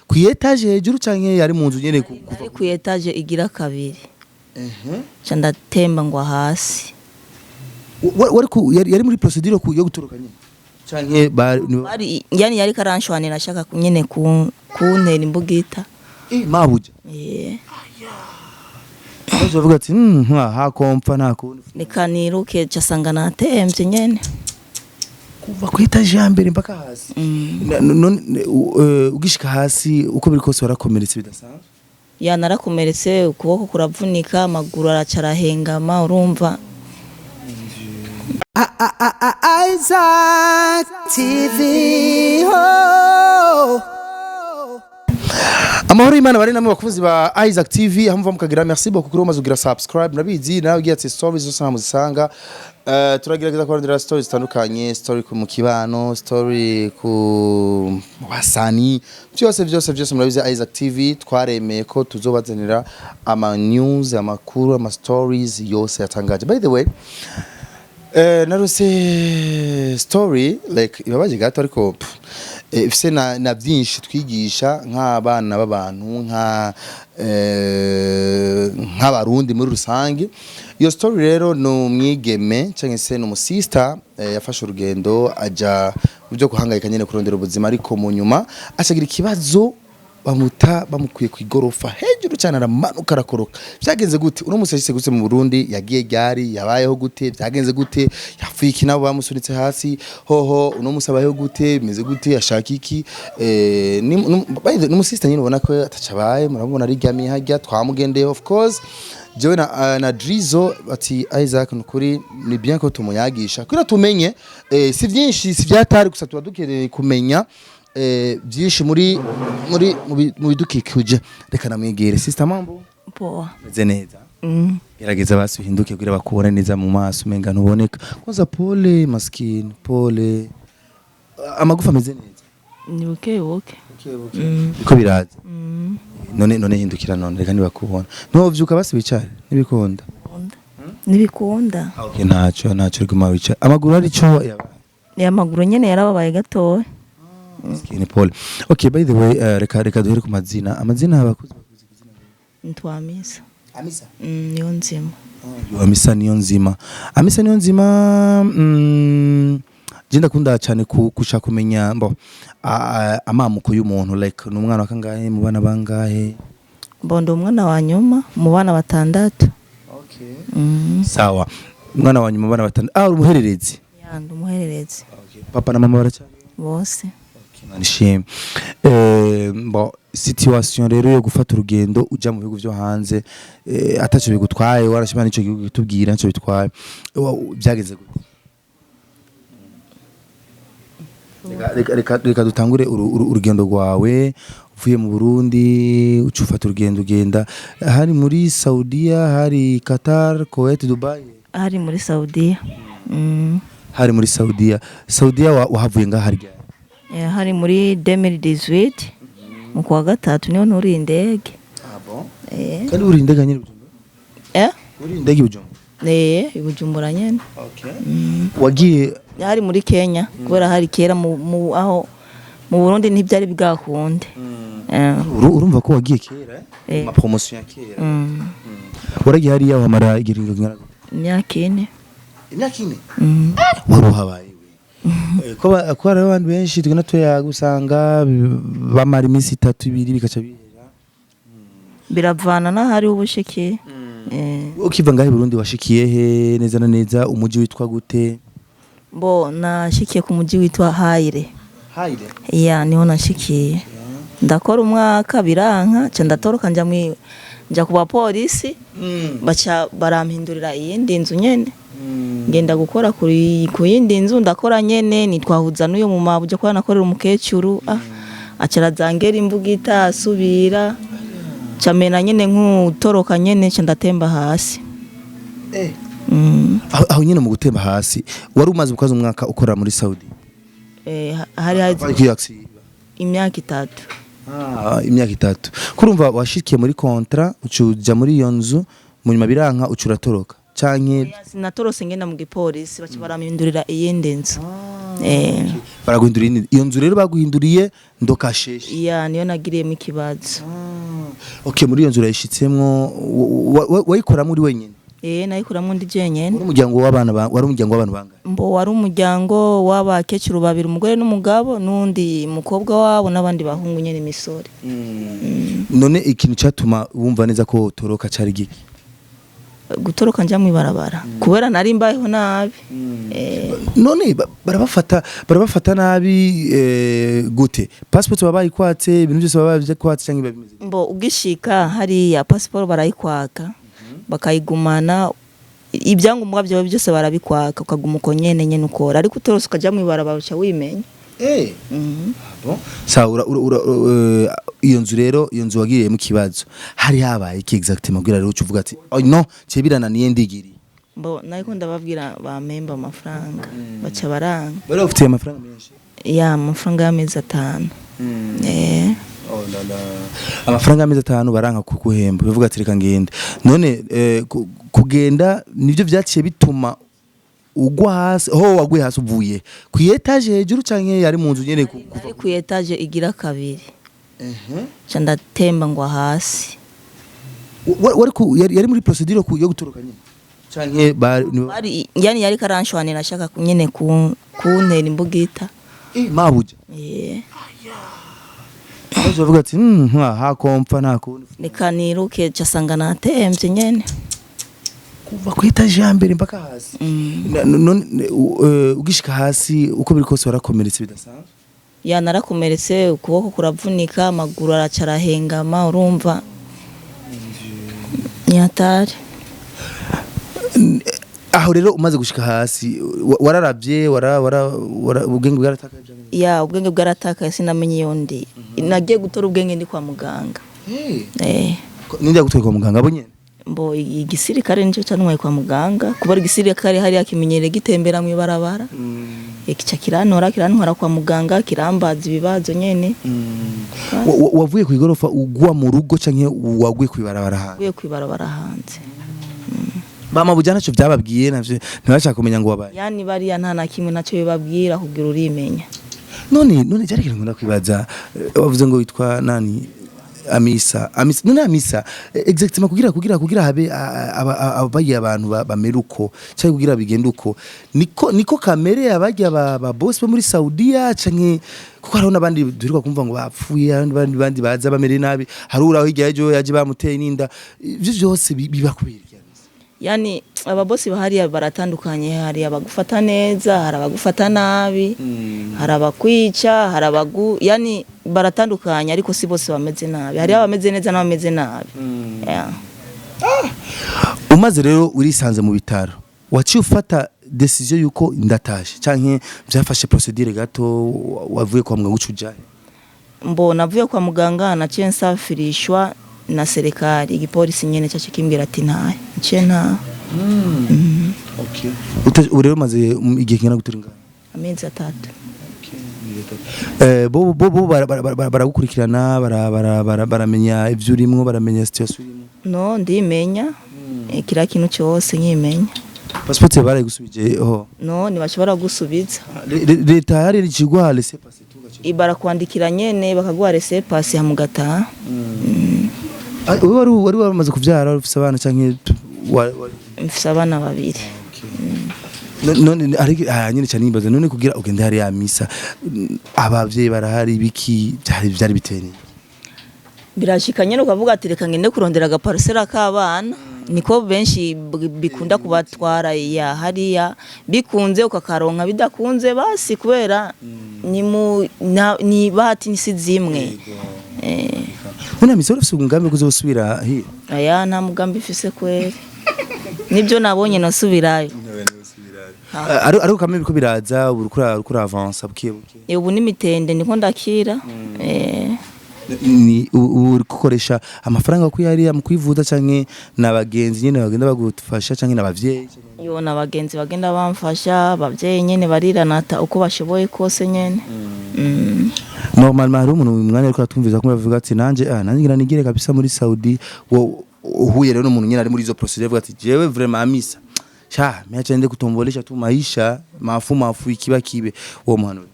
Ku étage hejuru canke yari mu nzu nyene kuva? Ari ku étage igira kabiri, ca ndatemba ngwa hasi. Wari yari muri procédure yo gutoroka nyene canke Bari yani yari karanshwanira, ashaka nyene kuntera imbugita. Eh, mabuja? Eh. Baje bavuga ati ha kompfa nta kundi. Reka niruke, ca sanga natemvye nyene. Kuva ku étage ya mbere mpaka hasi? Mm. None ugishika hasi, uko biri kose warakomeretse bidasanzwe? Ya, narakomeretse, ukuboko kuravunika, amaguru araca arahengama, urumva. Isaac TV. Oh. Amahoro y'Imana bari namwe, bakunzi ba Isaac TV aho muva mukagira. Merci beaucoup kuri umaze kugira subscribe. Murabizi nawe ugiye ati stories zose nta muzisanga. Turagerageza kurondera stories zitandukanye, story ku mu kibano, story ku basani, byose byose byose. Murabizi, Isaac TV twaremeye ko tuzobazanira ama news, amakuru, ama stories yose yatangaje. By the way, narose story like ibabaje gato, ariko pff, ifise na byinshi twigisha nk'abana b'abantu, nk'abarundi muri rusange. Iyo story rero ni umwigeme cyangwa se ni umusista yafashe urugendo aja mu byo guhangayika nyene, kurondera ubuzima, ariko mu nyuma acagira ikibazo, bamuta bamukuye ku igorofa hejuru cyane, aramanuka, arakoroka. Byagenze gute? Uno musi yashitse gute mu Burundi? Yagiye ryari? Yabayeho gute? Byagenze gute? Yapfuye iki nabo bamusunitse hasi? Hoho uno musi abayeho gute? Bimeze gute? Ashaka iki? By the n'umusista nyine ubona ko atacabaye, murabona aryamye hajya. Twamugendeye, of course, jewe na Drizo, ati Isaac, nukuri ni bien ko tumuyagisha kugira tumenye. Si byinshi, si byatari, gusa tuba dukeneye kumenya byinshi muri mu bidukikije. Reka namwegere. Sister, mambo? Poa. Meze neza? Mm. Gerageza basi uhinduke kugira bakubone neza mu maso, umenga ntuboneka. Kwanza pole, maskini, pole. Amagufa ameze neza? Ni buke buke. Biko biraza? Mm. None hindukira, none reka ntibakubona. Ntovyuka basi wicare, ntibikunda? Ntibikunda. Ah, okay, ntacyo, guma wicare. Amaguru hari ico yabaye? Ni amaguru nyene yarababaye gatoya. Maskini, pole. Okay, by the way, reka duhere ku mazina. Amazina abakuzi bakuzi ku izina? Ntwamisa. Amisa? Mm, niyo nzima. Yo, Amisa niyo nzima, Amisa niyo nzima. Je ndakunda cyane gushaka kumenya mbo amamuko y'umuntu, like ni umwana wa kangahe mu bana bangahe? Mbondo umwana wa nyuma mu bana batandatu. Okay. Mm. Sawa, umwana wa nyuma mu bana batandatu. Ah, uri umuhererezi? Ya, ndi umuhererezi. Okay. Papa na mama baracyari? Bose. Imana ishimwe. Bon, situation rero yo gufata urugendo uja mu bihugu vyo hanze, ataco bigutwaye, warashimana ico gihugu kitubwira nico bitwaye. Byageze gute? Reka dutangure urugendo rwawe uvuye mu Burundi, uca ufata urugendo ugenda hari muri Saudiya, hari Qatar, Kuwait, Dubai? Hari muri Saudiya. Hari muri Saudiya. Saudiya wahavuye ngaha ryari? Eh, hari muri 2018 mu kwa gatatu niho nturiye indege. Ah bon? Eh. Kandi uri indege nyine Bujumbura? Eh? Uri indege i Bujumbura? Eh, i Bujumbura nyene. Okay. Wagiye Hari muri Kenya, kubera hari kera mu aho mu Burundi ntibyari bwakunde. Eh. Urumva ko wagiye kera, eh? Eh. Ma promotion ya kera. Waragiye hariya wamara igiringo kingana gute? Imyaka 4. Imyaka 4? Mm. Wari uhabaye we. Ko hariho abantu benshi tugenda tuyaga, usanga bamara iminsi itatu, ibiri, bikaca bihera. Biravana n'ahari ubushikiye. Eh. Ukiva ngaho i Burundi washikiye he neza na neza? Umuji witwa gute? Bo nashikiye ku mujyi witwa Haire. Haire. Ya, niho nashikiye. Ndakora umwaka, biranka, ca ndatoroka nja ku bapolisi, baca barampindurira iyindi nzu nyene. Ngenda gukora ku yindi nzu, ndakora nyene, nitwahuza n'uyo mu mabuja kwa nakorera umukecuru, aca arazangera imbugita, asubira camena nyene nk'utoroka nyene, ca ndatemba hasi. Eh. Mm. Aho nyene mu gutemba hasi wari umaze gukaza umwaka ukora muri Saudi? Eh, hari hazi Ariko iyo accident? Imyaka 3. Ah, imyaka 3. Kurumva washikiye muri contrat, ucuja muri iyo nzu, mu nyuma biranka, uca uratoroka canke? Sinatorose, ngenda mu gipolisi baca barampindurira iyindi nzu. Baraguhinduriye iyo nzu rero baguhinduriye ndokasheshe? Ya, niyo nagiriyemo ikibazo. Okay, muri iyo nzu urayishitsemwo, wayikoramo uri wenyine? Eh, nayikuramwo ndi jenyene. Wari umuryango w'abana wari umuryango w'abantu bangahe? Mbo wari umuryango w'abakecuru babiri, umugore n'umugabo n'undi mukobwa wabo n'abandi bahungu nyene, imisore. None ikintu cyatuma wumva neza ko utoroka cari giki? Gutoroka nja mw'ibarabara kubera nari mbayeho nabi. None barabafata nabi gute? Passport baba bayikwatse, ibintu byose baba babikwatse, cyangwa biba bimeze gute? Mbo ugishika hariya pasiporo barayikwaka, bakayigumana, ibyangombwa byawe byose barabikwaka, ukaguma uko nyene nyene ukora, ariko utorose ukaja mw'ibarabara uca wimenya. Bon. Sawa, ura, ura, ura, iyo nzu rero, iyo nzu wagiriyemo ikibazo, hari habaye iki exactement kugira rero uca uvuga ati: "Oh no, cye birananiye, ndigiriye"? Mbo nariko ndababwira bampemba amafaranga, baca baranga. Bari bafitiye amafaranga menshi? Ya, amafaranga y'amezi 5. Oh la la. Amafaranga y'amezi 5 baranka kuguhemba, bivuga ati: "Reka ngende." None kugenda nivyo vyaciye bituma ugwa hasi? Ho waguye hasi uvuye ku étage hejuru canke yari mu nzu nyene kuva? Nari ku étage igira kabiri, ca ndatemba ngwa hasi. Wari yari muri procédure yo gutoroka nyene canke Bari yani yari karanshwanira, ashaka nyene kuntera imbugita. Mabuja? Eh. Baje bavuga ati: ha kompfa nta kundi." Reka niruke, ca sanga natemvye nyene. Kuva ku étage ya mbere mpaka hasi? None ugishika hasi, uko biri kose warakomeretse bidasanzwe? Ya, narakomeretse, ukuboko kuravunika, amaguru araca arahengama, urumva ni hatari. Aho rero umaze gushika hasi, wararavye, wara wara ubwenge bwaratakaye? Ya, ubwenge bwaratakaye, sinamenye iyo ndi. Nagiye gutora ubwenge ndi kwa muganga. Ninde yagutwaye kwa muganga? Abo nyene? Mbo igisirikare nico cantwaye kwa muganga, kuba igisirikare hariya kimenyereye gitembera mw'ibarabara. Kica kirantora, kirantwara kwa muganga, kirambaza ibibazo nyene. Wavuye ku igorofa ugwa mu rugo canke waguye kw'ibarabara hanze? Uvuye kw'ibarabara hanze. Bama buja ntaco vyababwiye navyo? Ntibashaka kumenya ngo wabaye? Yani bariya nta na kimwe naco bibabwira, kugira urimenya. None cyari kintu nkunda kwibaza. Wavuze ngo witwa nani? Amisa. Amisa, none Amisa, exactement kugira habe abaye abantu bamera uko cyangwa kugira bigende uko, niko kamere abajya ba boss bo muri Saudiya, canke kuko hariho n'abandi duheruka kumva ngo bapfuye, hari n'abandi baza bamere nabi, hari uraho hirya y'ejo yaje bamuteye n'inda? Ivyo vyose biba kubera iki, Amisa? Yani ababosi bahariya baratandukanye, hari abagufata neza, hari abagufata nabi, hari abakwica, hari abagu yani baratandukanye, ariko si bose bameze nabi, hari abameze neza n'abameze nabi. Yeah. Umaze rero urisanze mu bitaro, waciye ufata décision yuko ndatashe, canke vyafashe procédure gato? Wavuye kwa muganga uca ujahe? Mbo navuye kwa muganga, naciye nsafirishwa na serikali, igipolisi nyene cyacu kimbwira ati ntahe, naciye ntaha. Okay. Ubu rero umaze igihe kingana gute uri ngaho? Amezi 3. Bo baragukurikirana, baramenya ivyo urimwo, baramenya situation urimwo? No, ndimenya. Kiriya kintu cyose nkimenya. Passport barayigusubije ho? No, ntibashobora gusubiza. Leta yari ikiguha laissez passer tu gace? Barakwandikira nyene, bakaguha laissez passer, hama ugataha. Ah, wowe wari wamaze kuvyara, wari ufise abana canke Mfise abana babiri. None ariko nyine cyane nibaza, none kugira ugende hariya misa, abavyeyi barahari, biki byari biteye? Birashika nyene ukavuga ati: "Reka ngende kurondera agaparcelle k'abana." Niko benshi bikunda kubatwara ya hariya, bikunze ukakaronka, bidakunze basi, kubera ni mu ni bahati ni si zimwe. None misa, ufise umugambi wo kuzosubira hiya? Aya, nta mugambi mfise kweri, nibyo nabonye nasubirayo. Ariko kamwe biriko biraza ubu, uriko uravansa buke buke. Ubu n'imitende niko ndakira. Ni ubu uri gukoresha amafaranga ko hariya mu kwivuza, canke n'abagenzi nyene bagenda bagufasha, canke n'abavyeyi? Yo, n'abagenzi bagenda bamfasha, abavyeyi nyene bariranata uko bashoboye kose nyene. Normalement hari umuntu mu mwanya ariko atumviza ko bavuga ati: "Nanje nanje ngira nigire kabisa muri Saudi." Wo uhuye rero n'umuntu nyene ari muri izo procédure, avuga ati: "Jewe vraiment Amisa, Sha meacha ende kutombolesha tu maisha mafu mafu ikiba kibe, uwo muhanura?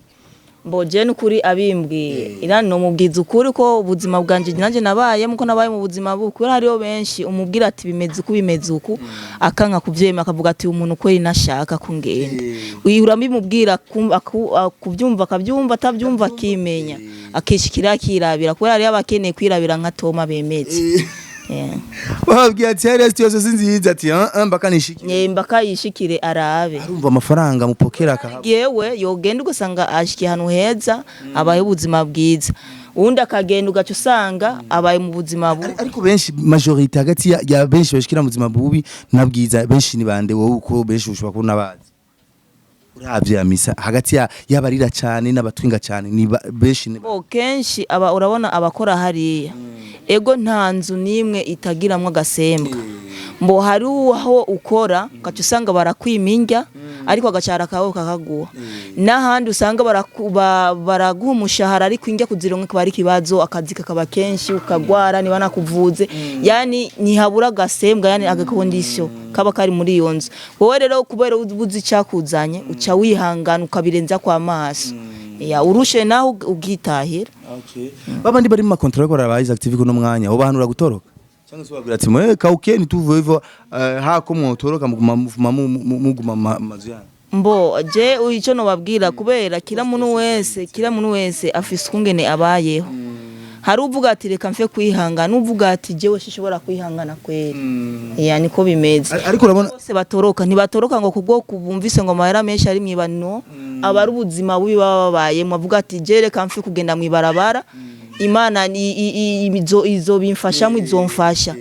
Mboje n'ukuri abimbwiye ira nomubwiza ukuri ko ubuzima bwanje nanje nabayemo, ko nabaye mu buzima bubi, kubera hariho benshi umubwira ati bimeze uku, bimeze uku, akanka kuvyema, akavuga ati umuntu kweri nashaka ko ngenda. Uyu urabimubwira kubyumva akabyumva, atabyumva akimenya, akishikira akirabira, kubera hariho abakeneye kwirabira nka Toma bemeze. Yeah. Bababwiye ati hariya situation si nziza, ati ah ah, mbaka nishiki. Mbaka yishikire arabe. Arumva amafaranga mupokera akahaba. Yewe, yogenda ugasanga ashikiye ahantu heza, abaye ubuzima bwiza, uwundi akagenda ugaca usanga abaye mu buzima bubi. Ariko benshi, majorité hagati ya benshi bashikira mu buzima bubi na bwiza, benshi ni bande? Wowe uko benshi ushobora kubona bazi, uravye Amisa, hagati ya y'abarira cyane n'abatwinga cyane ni benshi ni Bo kenshi aba urabona abakora hariya, ego, nta nzu n'imwe itagiramwo agasembwa. Mbo hari aho ukora ugaca usanga barakwima indya, ariko agacara kawe kakaguha, n'ahandi usanga baraguha umushahara, ariko indya kuzironka kaba ari ikibazo, akazi kakaba kenshi, ukagwara niba nakuvuze. Yani ntihabura agasembwa, yani agakondisiyo kaba kari muri iyo nzu. Wowe rero kubera ubuze icyakuzanye, uca wihangana ukabirenza kwa maso ya urushe, naho ubwitahira. Babandi bari mu makontra bariko baraba Isaac TV kuno mwanya, ubahanura gutoroka cyangwa se ubabwira ati mwe kaukeni tuvuye hivyo, hako mwotoroka muguma muguma mazu yanyu? Mbo je icyo nobabwira, kubera kila muntu wese afise ukungene abayeho. Hari uvuga ati reka mfe kwihangana, uvuga ati jewe sishobora kwihangana kweri. Ya, niko bimeze. Ariko urabona bose batoroka ntibatoroka ngo kubwo kubumvise ngo amahera menshi ari mwibano, aba ari ubuzima bubi baba babayemo. Avuga ati je reka mfe kugenda mwibarabara, Imana izo bimfashamo, izomfasha.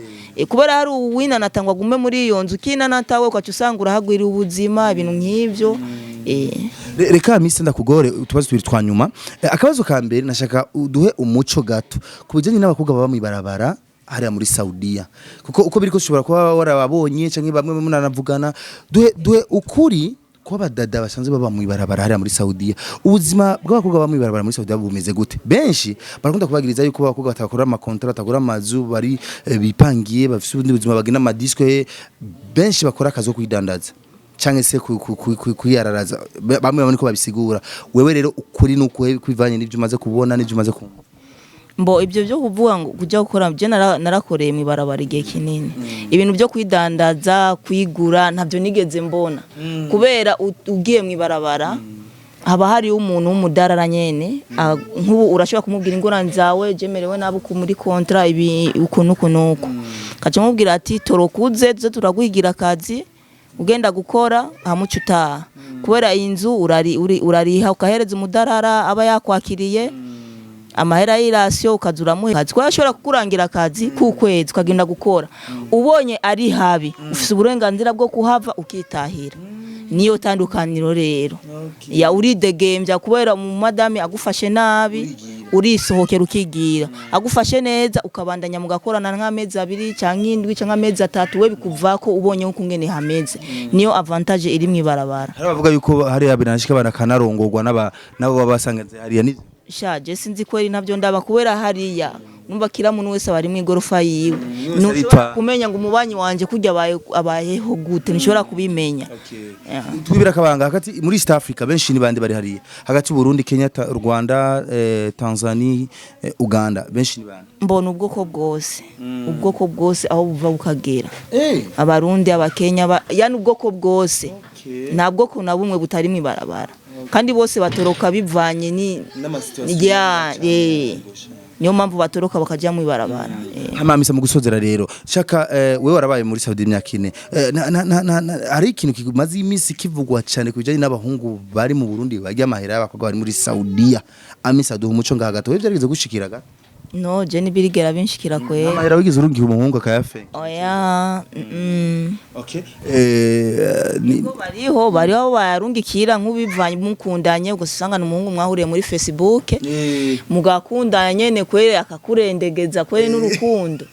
Kubera hari uwinanata ngo agume muri iyo nzu, ukinanata we ukaca usanga urahagwira ubuzima, ibintu nk'ivyo. Reka Misi ndakugore utubazo tubiri twa nyuma. Akabazo ka mbere, nashaka uduhe umuco gato ku bijanye n'abakobwa baba mw'ibarabara hariya muri Saudiya, kuko uko biriko ushobora kuba warababonye canke bamwe munanavugana. Duhe ukuri kw'abadada basanzwe baba mw'ibarabara hariya muri Saudiya. Ubuzima bw'abakobwa baba mw'ibarabara muri Saudiya bumeze gute? Benshi barakunda kubagiriza yuko abakobwa batakora amakontra, batakora amazu, bari bipangiye, bafise ubundi buzima, bagenda amadisque, benshi bakora akazi ko kwidandaza canke se kwiyararaza. Bamwe bamwe niko babisigura. Wewe rero ukuri nuko kwivanye n'ivyo umaze kubona n'ivyo umaze kumva? Mbo ibyo byo kuvuga ngo kujya gukora, byo narakoreye mu ibarabara igihe kinini. Ibintu byo kwidandaza, kwigura, ntabyo nigeze mbona, kubera ugiye mu ibarabara haba hariyo umuntu w'umudarara nyene. Nk'ubu urashobora kumubwira ingorane zawe, jemerewe nabi uku muri contrat, ibi uku n'uku n'uku, kaca mubwira ati torokuze tuze turaguhigira akazi, ugenda gukora hamuca utaha, kubera iyi nzu urariha ukahereza umudarara aba yakwakiriye amahera y'irasiyo, ukaza uramuha akazi, kuko ashobora kukurangira akazi k'ukwezi ukagenda gukora. Ubonye ari habi, ufise uburenganzira bwo kuhava ukitahira. Niyo tandukaniro rero ya uridegembya, kubera mu madame agufashe nabi urisohokera ukigira, agufashe neza ukabandanya mugakorana nk'amezi 2 cyangwa 7 cyangwa amezi 3, we bikuvako ubonye uko ngene hameze. Niyo avantage iri mw'ibarabara. Hari abavuga yuko hariya binashika barakanarongorwa n'abo baba basanze hariya ni Shaje sinzi kweri, ntabyo ndaba, kubera hariya numva kila muntu wese aba ari mu igorofa yiwe. Wese Ntushobora aripa. kumenya ngo umubanyi wanje kurya abayeho gute, ntushobora kubimenya. Yeah. Twibira akabanga, hagati muri East Africa benshi ni bande bari hariya? Hagati Burundi, Kenya, Rwanda, Tanzania, Uganda, benshi ni bande? Mbona ubwoko bwose, ubwoko bwose aho buva bukagera, Abarundi, Abakenya, yani ubwoko bwose. Nta bwoko na bumwe butari mw'ibarabara, kandi bose batoroka bivanye ni ya niyo mpamvu batoroka bakaja mw'ibarabara. Hamamisa, mu gusozera rero, shaka wewe warabaye muri Saudi imyaka 4, hari ikintu kimaze iminsi kivugwa cyane ku bijanye n'abahungu bari mu Burundi barya amahera y'abakobwa bari muri Saudiya. Amisa, duha umuco ngaha gato. Wewe byarigeze gushikira gato? No, je ntibirigera binshikira kwera. Amahera wigeze urungiha umuhungu akayafenga? Oya. Okay. Ko bariho bayarungikira nk'ubivanye mukundanye, gusa usanga n'umuhungu mwahuriye muri Facebook, mugakundana nyene kwere, akakurendegeza kwere n'urukundo.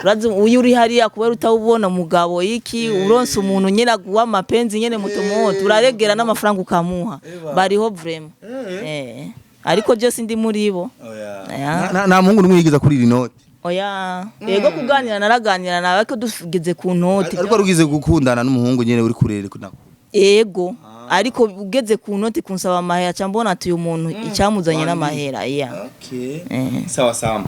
Urazi uyu uri hariya, kubera utawubona mugabo iki, uronse umuntu nyene aguha amapenzi nyene mutomoto, uraregera n'amafaranga ukamuha. Bariho vraiment, ariko je sindi muri bo. Nta muhungu n'umwe yigeze kuri iri noti? Oya, yego, kuganira naraganira nawe, ariko tugeze ku noti. Ariko rugize gukundana n'umuhungu nyene uri kurere kuna? Yego, ariko ugeze ku noti kunsaba amahera, ca mbona ati uyu muntu icyamuzanye n'amahera ya. Okay. Eh. Sawa sawa.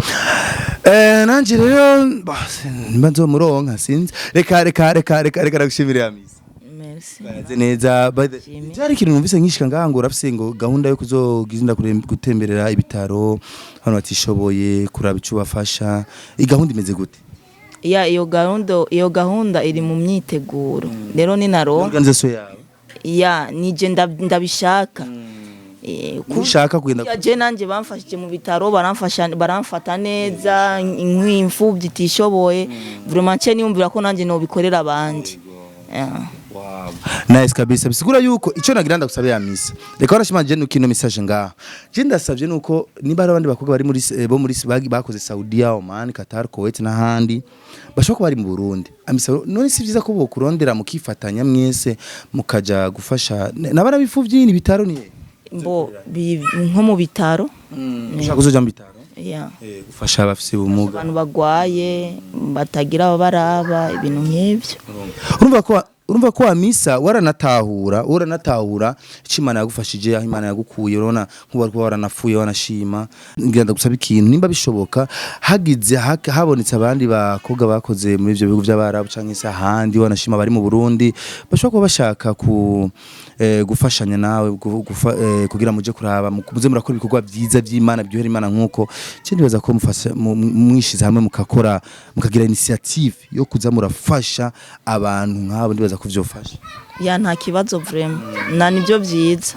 Nanje rero nimba nzomuronka sinzi. Reka reka reka reka reka ndagushimire, Amisa. Merci. Baraze neza. By the Shimye. Byari ikintu numvise nkishika ngaha ngo urafise ngo gahunda yo kuzoginda gutemberera ibitaro, hano batishoboye, kuraba ico bafasha. I gahunda imeze gute? Ya, iyo gahunda iri mu myiteguro rero, ninaronka. Organisation yawe? Ya, nije ndabishaka. Ushaka kugenda? Ya, je nanje bamfashije mu bitaro, baramfasha, baramfata neza nk'imfubyi itishoboye. Vraiment nce niyumvira ko nanje nobikorera abandi. Yeah. Wow. Nice kabisa. Bisigura yuko ico nagira ndagusabe ya misa. Reka warashima je nuko ino message ngaha. Je ndasavye nuko niba hari abandi bakobwa bari muri bo muri bakoze Saudiya, Oman, Qatar, Kuwait n'ahandi bashobora kuba bari mu Burundi. Amisa, none si vyiza ko bokurondera mukifatanya mwese mukaja gufasha nabara bifuvyi ni bitaro ni? Mbo nko mu bitaro. Ushaka kuzoja mu bitaro? Ya. Gufasha abafise ubumuga. Abantu bagwaye batagira ababaraba, ibintu nk'ivyo. Urumva ko Amisa waranatahura icyo Imana yagufashije, aho Imana yagukuye. Urabona nk'ubu kuba waranafuye, wanashima. Ngira ndagusaba ikintu: nimba bishoboka, hagize habonetse abandi bakobwa bakoze muri ivyo bihugu by'Abarabu canke se ahandi, wanashima bari mu Burundi, bashobora kuba bashaka ku gufashanya nawe kugira muje kuraba, muze murakora ibikorwa vyiza vy'Imana, biryohera Imana, nkuko cyo ndibaza ko mufasha mwishize hamwe mukakora, mukagira initiative yo kuza murafasha abantu nk'abo, ndibaza ko vyofasha. Ya, nta kibazo vraiment, na nibyo byiza.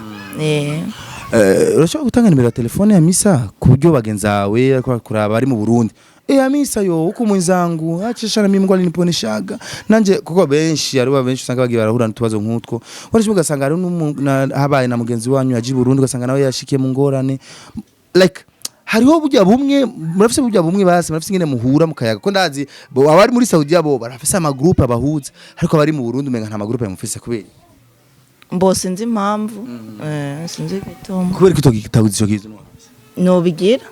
Urashobora gutanga nimero ya telefone ya Misa ku buryo bagenzi bawe ariko kuraba bari mu Burundi: "Amisa yo huku mwenzangu achishana mimi, Mungu aliniponeshaga nanje," kuko benshi ari benshi usanga bagiye barahura n'utubazo nk'utwo. Warashobora ugasanga hari habaye na mugenzi wanyu yaje i Burundi, ugasanga nawe yashikiye mu ngorane. Like hariho burya bumwe murafise, burya bumwe basi murafise ingene muhura mukayaga, ko ndazi bo abari muri Saudiya bo barafise ama groupe abahuza, ariko abari mu Burundi umenga nta ma groupe mufise. Kubera? Mbo sinzi impamvu, sinzi igituma. Kubera ko utagize ico kizo? Nobigira.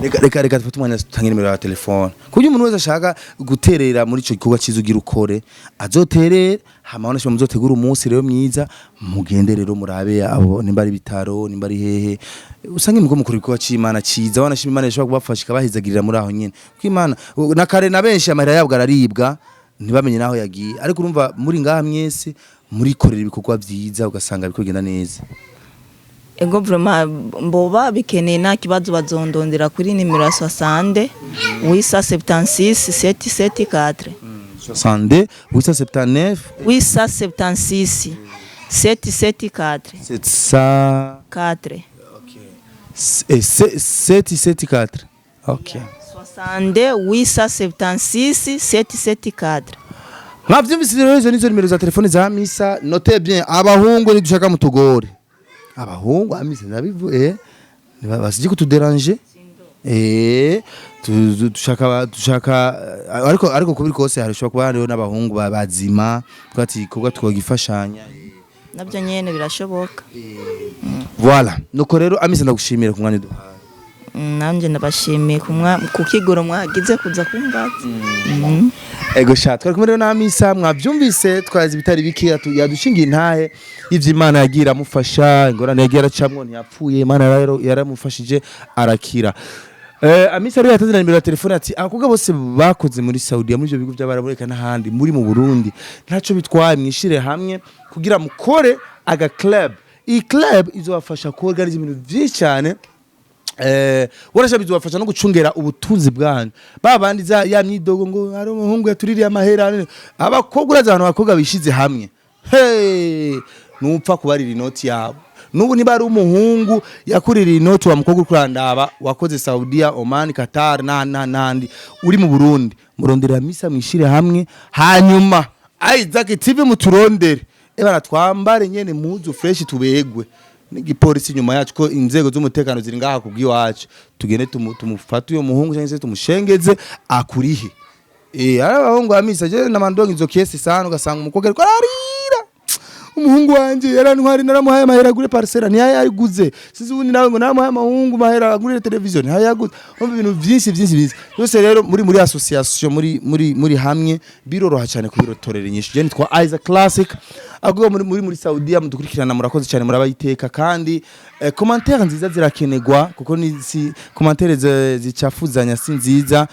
Reka reka reka dufate umwanya tutange nimero ya telefone ku buryo umuntu wese ashaka guterera muri ico gikorwa cyiza ugira ukore azoterera. Hama wanashima muzotegura umunsi rero mwiza, mugende rero murabe abo, nimba ari bitaro, nimba ari hehe, usange muko mukora igikorwa c'Imana ciza. Wanashima Imana ishobora kubafasha ikabahezagirira muri aho nyene, kuko Imana na kare na benshi amahera yabwo araribwa ntibamenye naho yagiye, ariko urumva muri ngaha mwese murikorera ibikorwa vyiza, ugasanga biriko bigenda neza. Ego, vraiment mboba bikeneye, nta kibazo, bazondondera kuri nimero ya 60 876 774. 62 879? 876 774. 700. 4. 7 7 4, okay. 62 876 774. Mwavyumvise rero, izo nizo nimero za telefone za Misa. Note bien, abahungu nidushaka mutugore. Abahungu Amisa ndabivu basije kutu déranger, dushaka ariko kubiri kose harishobora kuba hariho n'abahungu bazima twati igikorwa twogifashanya. Nabyo nyene birashoboka. Voilà, nuko rero Amisa, ndagushimira ku mwanya uduhaye. Nanjye ndabashimiye ku kigoro mwagize kuza kumbaza. Ego sha, twari kumwe rero na Amisa, mwavyumvise, twazi ibitari bike, yadushingiye intahe ivyo Imana yagiye iramufasha, ingorane yagiye aracamwo, ntiyapfuye, Imana yaramufashije arakira. Amisa rero yatanze na nimero ya telefone, ati abakobwa bose bakoze muri Saudiya, muri ivyo bihugu by'Abarabu, eka n'ahandi muri mu Burundi, ntaco bitwaye, mwishire hamwe kugira mukore aga club. Iyi club izobafasha kuorganiza ibintu vyinshi cyane, warasha bizobafasha no gucungera ubutunzi bwanyu. Ba bandi za ya myidogo ngo hari umuhungu yatuririye amahera, abakobwa, uraza abantu abakobwa bishize hamwe, hey, nupfa kubarira inoti yabo. Nubu niba ari umuhungu yakuririye inoti, wa mukobwa uri kurandaba wakoze Saudiya, Oman, Qatar na n'ahandi uri mu Burundi, murondera Misa, mwishire hamwe, hanyuma Isaac TV muturondere, ebara twambare nyene muzu fresh, tubegwe n'igipolisi inyuma yacu, ko inzego z'umutekano ziri ngaha kubw'iwacu, tugende tumufate uyo muhungu cyangwa se tumushengeze akurihe. Ari abahungu Amisa je na mandongo izo kesi sana, ugasanga umukobwa ariko ararira. Umuhungu wanje yarantwari, naramuhaye amahera agure parcelle, ntiyayiguze. Sinzi ubundi nawe ngo naramuhaye amahungu mahera agurire televiziyo, ntiyayaguze. Umva, ibintu byinshi byinshi byinshi byose. Rero muri association, muri hamwe, biroroha cyane kubirotorera inyishu. Je nitwa Isaac Classic avuga muri Saudiya mudukurikirana, murakoze cyane, murabayiteka. Kandi commentaire nziza zirakenegwa, kuko ni si commentaire zicafuzanya si nziza.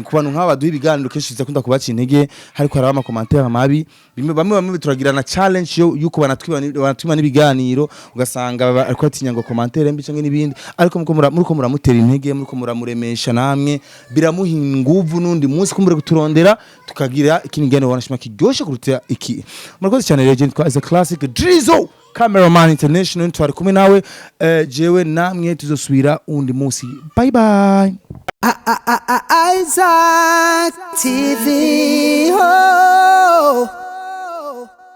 Ku bantu nk'aba baduha ibiganiro, kenshi zikunda kubaca intege, hariko haraba ama commentaire mabi. Bimwe bamwe turagirana challenge yo yuko banatwiba n'ibiganiro, ugasanga ariko atinya ngo commentaire mbi canke n'ibindi. Ariko muriko muramutera intege, muriko muramuremesha, namwe biramuha inguvu n'undi munsi kumbure kuturondera, tukagira ikindi kiganiro wanashima kiryoshe kuruta iki. Murakoze cyane. Rero je nitwa Isaac Classic Drizo, cameraman international, twari kumwe nawe. Jewe namwe tuzosubira undi munsi. Bye bye. Isaac TV. Oh.